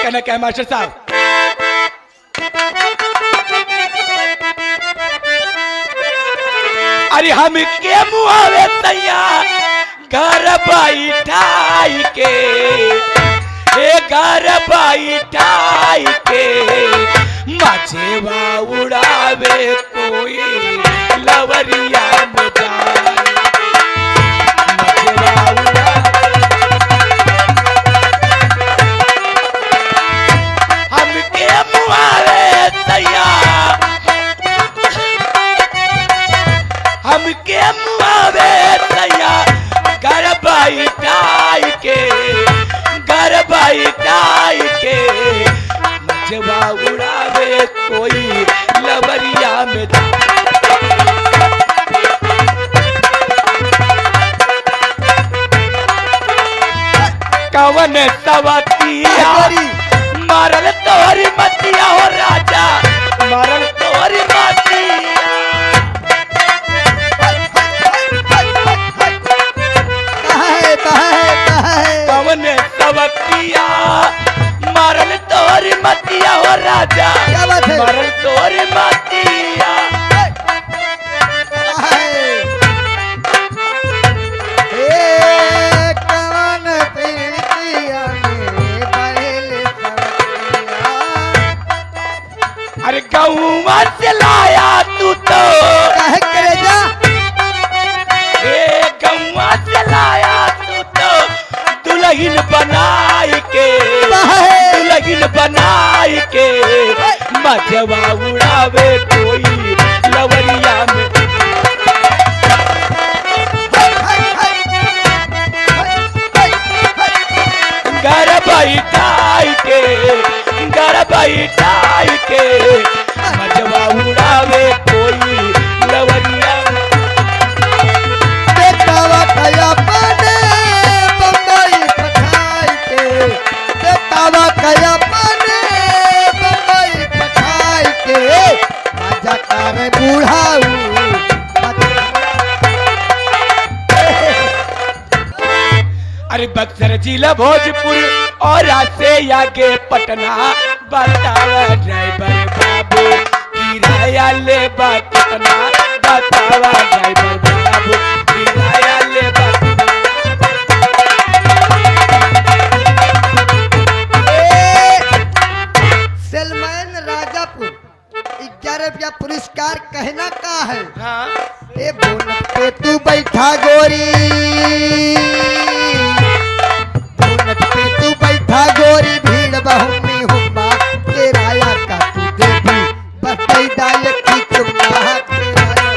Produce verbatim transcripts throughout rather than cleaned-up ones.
कहना क्या है मास्टर साहब? अरे हमके मुआवे सैया घर बैठाई के, ए घर बैठाई के, मचेवा उड़ावे कोई लवरिया में जाए। मचेवा उड़ावे। हमके मुआवे सैया, हमके मुआवे सैया, घर बैठाई के, घर बैठाई के, मचवा उड़ावे कोई लवरिया में। कवन सवतिया अरे। मारल तोरी मतिया हो राजा, मारल तोरी मतिया। कहाँ है, कहाँ है, कहाँ है? कवन सवतिया मारल तोरी मतिया हो राजा, क्या बात है? मारल तोरी मतिया। कहाँ है? ए, कवन प्रीतिया में बहेल सवतिया। अरे गौवा से लाया तू तो। काहे करेजा? ए गौवा से लाया तू तो दुलहिन बनाई के, काहे? दुलहिन बनाई के मचवा उड़ावे कोई लवरिया में। घर बैठाई के, घर बैठाई के, मचवा उड़ावे कोई लवरिया। बेटावा कया पाने बम्बई पठाई के, बेटावा कया पाने बम्बई पठाई के, राजा कार बुढ़ाऊ। अरे बक्सर जिला भोजपुर और से आगे पटना, बतावा ड्राइवर बाबू किराया लेबा कितना, बतावा ड्राइवर बाबू किराया लेबा कितना। ए, सलमान राजापुर। ग्यारह रुपया पुरस्कार कहना का है? हाँ। ए बोनट पे तू बैठा गोरी, बोनट पे तू बैठा गोरी, भीड़ बहुमी हुम्मा, किराया का तू देबी, बस दे दा एक ही चुम्मा, किराया।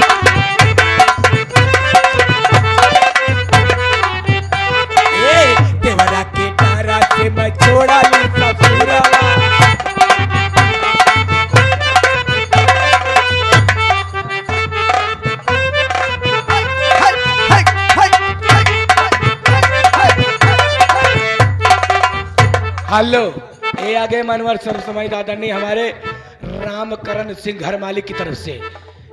ए, देवरा के डारा से मैं छोड़ा ली ससुरवा। हेलो, ये आगे मानवर सर्व समाहित आदरणीय हमारे रामकरण सिंह घर मालिक की तरफ से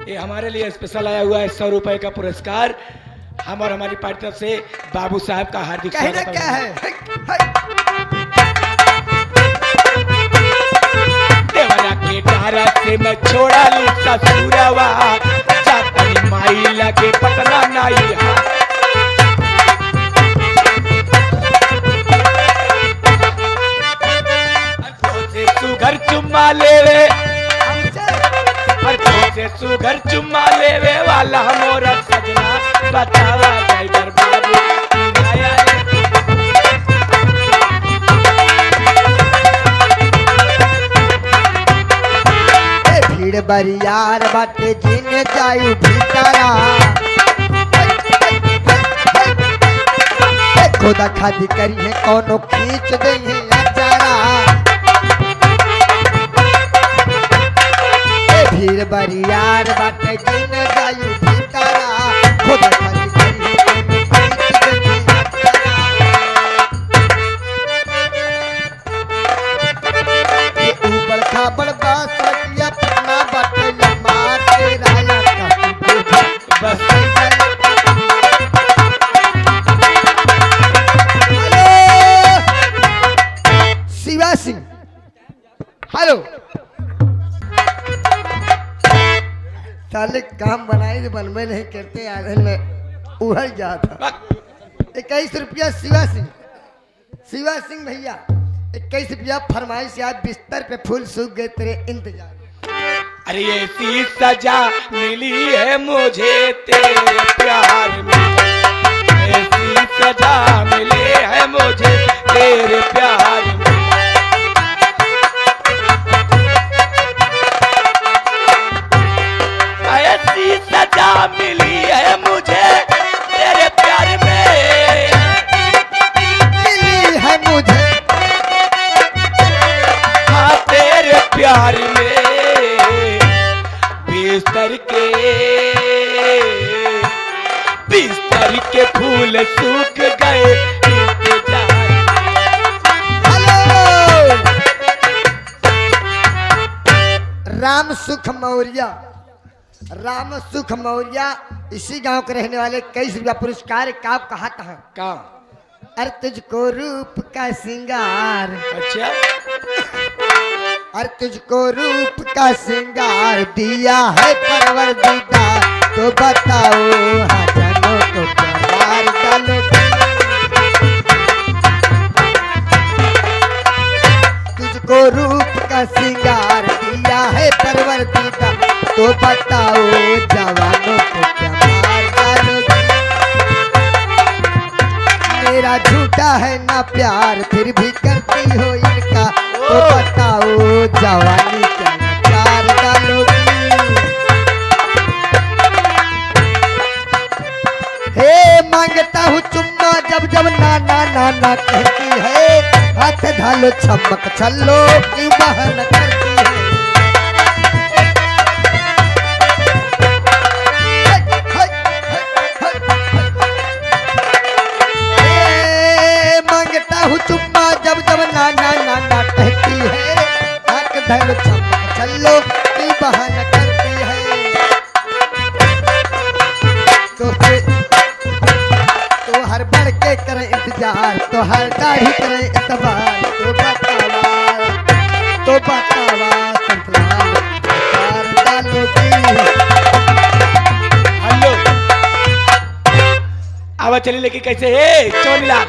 ये हमारे लिए स्पेशल आया हुआ है सौ रुपए का पुरस्कार। हम और हमारी पार्टी तरफ से बाबू साहब का हार्दिक कहना स्वागत क्या है? है? देवरा के डारा से मैं छोड़ा ली ससुरवा, जातनी माई लगे पटना नाई हा। से सुघर चुम्मा लेवे, हमसे। और से सुघर चुम्मा लेवे वाला मोरा सजना, बतावा ड्राइवर बाबू, किराया ले। ए भीड़ बरियार बाटे, जिन जायु भीतरा। ए खुदा खादी करी है कौनो खींच दे है अचारा। ए भीड़ बरियार बाटे, जिन जायु भीतरा। खुदा खादी करी है कौनो खींच दे है अचारा। ये ऊबड़ खाबड़ बा सड़किया, पटना बाटे लम्बा, तेरा इलाका तू बस। हेलो, शिवा सिंह। हेलो। साले काम बनाई तो बनबे नहीं करते, आदमी में उहल जाता। इक्कीस रुपया शिवा सिंह, शिवा सिंह भैया, इक्कीस रुपया फरमाइश, आज बिस्तर पे फूल सूख गए तेरे इंतजार। अरे ऐसी सजा मिली है मुझे तेरे प्यार में, ऐसी सजा मिली है मुझे तेरे प्यार में। ऐसी सजा मिली है मुझे तेरे प्यार में, मिली है मुझे, हाँ, तेरे प्यार में। बिस्तर के, बिस्तर के फूल सूख गए इंतजार। हेलो। राम सुख मौर्य, राम सुख मौर्य, इसी गांव के रहने वाले, इक्कीस रुपया पुरस्कार। का कहत हैं? का? अरे तुझको रूप का श्रृंगार, अच्छा। अरे तुझको रूप का श्रृंगार दिया है परवरदिगार, तो बताओ हाँ जानो तो क्या मार डालोगी। तुझको रूप का श्रृंगार दिया है परवरदिगार, तो बताओ जवानों को क्या मार डालोगी। मेरा झूठा है ना प्यार, फिर भी करती हो इनका, तो बताओ जवानी क्या मार डालोगी। हे मांगता हूँ चुम्मा जब जब ना ना ना ना कहती है, हाथ धालो छमक छल्लो क्यों बहन करती है। हे मांगता हूँ चुम्मा जब जब ना ना ना ना कहती है, हाथ धालो छमक छल्लो क्यों बहन करती है। तो, तो हर बढ़ के करे इंतजार, तो हर दाढ़ी करे एतबार, तो बतावा, तो बतावा, संतलाल, प्यार डालो जी। हेलो। आवा चली लेके कैसे है, चौनीलाल?